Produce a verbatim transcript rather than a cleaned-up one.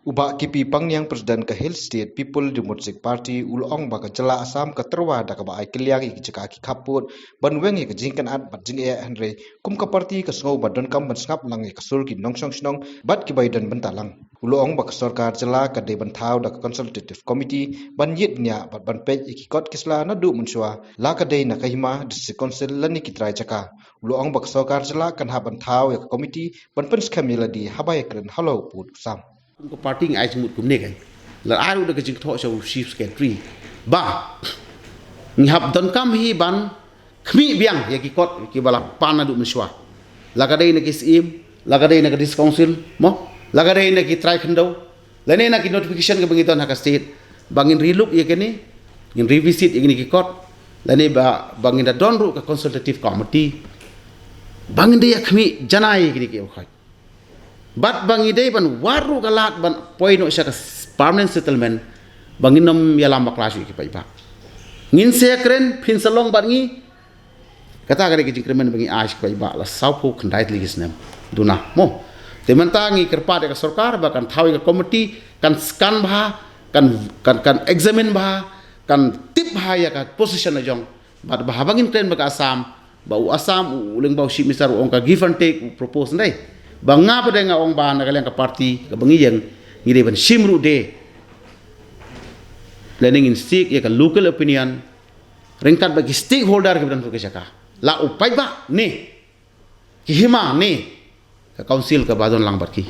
U Bah K P Pangniang, President ka Hill State People Democratic Party, u la ong ba ka jylla Assam ka tyrwa da kaba ai kylliang ïa ki jaka ki khappud ban weng ïa ka jingkynad bad jingeh, hynrei kum ka party ka sngew ba donkam ban sngap lang ïa ka sur ki nongshong shnong bad kiba ïadon bynta lang. U la ong ba ka sorkar jylla ka dei ban thaw da ka consultative committee ban ïit bniah bad ban peit ïa ki kot ki sla naduh mynshuwa, la ka dei na ka Hima District Council lane ki trai jaka. U la ong ba ka sorkar jylla kan hap ban thaw ïa ka committee ban pynskhem ïa lade haba ïakren halor u pud u sam. Kum ka party ngi ai jingmut kumne kan. La ai ruh da ka jingthoh sha u Chief Secretary ba ngi hap donkam hi ban khmih biang ïa ki kot kiba la pan naduh mynshuwa. La ka dei na ki Syiem, la ka dei na ka District Council, mo? La ka dei na ki trai khyndew, lane na ki notification kiba ngi don ha ka state, ba ngin relook ïa kine, ngin revisit ïa kine ki kot, lane ba, ba ngin da don ruh ka consultative committee ba ngin da ïa khmih janai ïa kine ki khot. Bad ba ngi dei ban wad ruh ka lad ban poi noh sha ka permanent settlement, ba ngin nym ïalam bakla shuh ïa ki paidbah. Ngin sa kren, phin sa long bad ngi. Kata ka dei ka jingkyrmen ba ngi ai sha ki paidbah la sawphew khyndai tylli ki snem. Duna, mo. Te mynta ngi kyrpad ïa ka sorkar ba kan thaw ïa ka committee, kan scan bha, kan, kan, kan examine bha, kan tip bha ïa ka position la jong. Bad ba haba ngin kren ba ka Assam, ba u Assam, u, u lyngba u Chief Minister u ong ka give and take, u propose, ndei. Ba nga pat de nga ong ba na ka liang ka party kaba ngi ïeng, ngi dei ban shim ruh de, lane ngin seek ïa ka local opinion ryngkat bad ki stakeholder kiba don ha ka jaka. La u paidbah ne, ki hima ne, ka council kaba don lang bad ki.